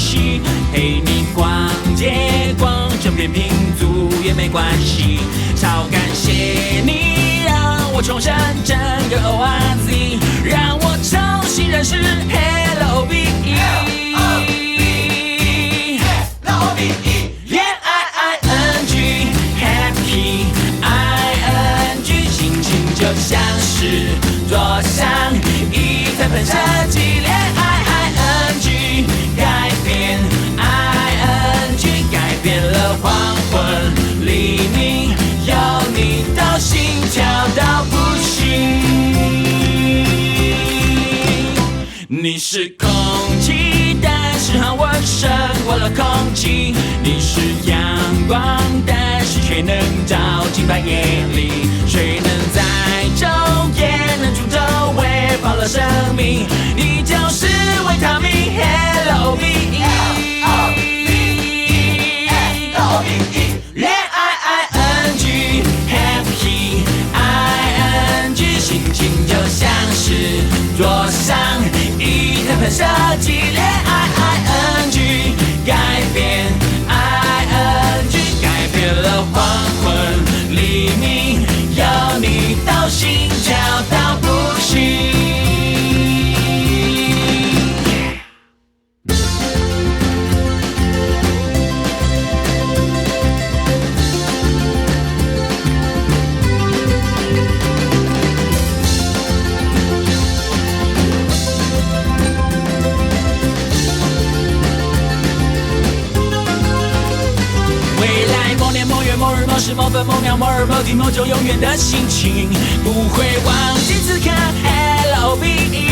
系，陪你逛街逛整片品族也沒關係，超感謝你讓我重生整個 ORZ，讓我重新認識 L O V E。 戀愛 I N G Happy I N G，心情就像是坐上一台噴射機，戀愛 I N G 改變 I N G 改變了黃昏黎明，有你到心跳到不行。你是空氣，但是和我勝過了空氣。你是陽光，但是卻能照進白夜裡。誰能在晝夜能詛咒餵飽了生命？你就是維他命 L O V E。 戀愛 I N G Happy I N G，心情就像是坐上一台噴射機，戀愛 I N G 改變 I N G 改變了黃昏黎明，有你到心跳到不行。未來某年某月某日某時某分某秒某日某地某久，永遠的心情，不會忘記此刻 L O V E。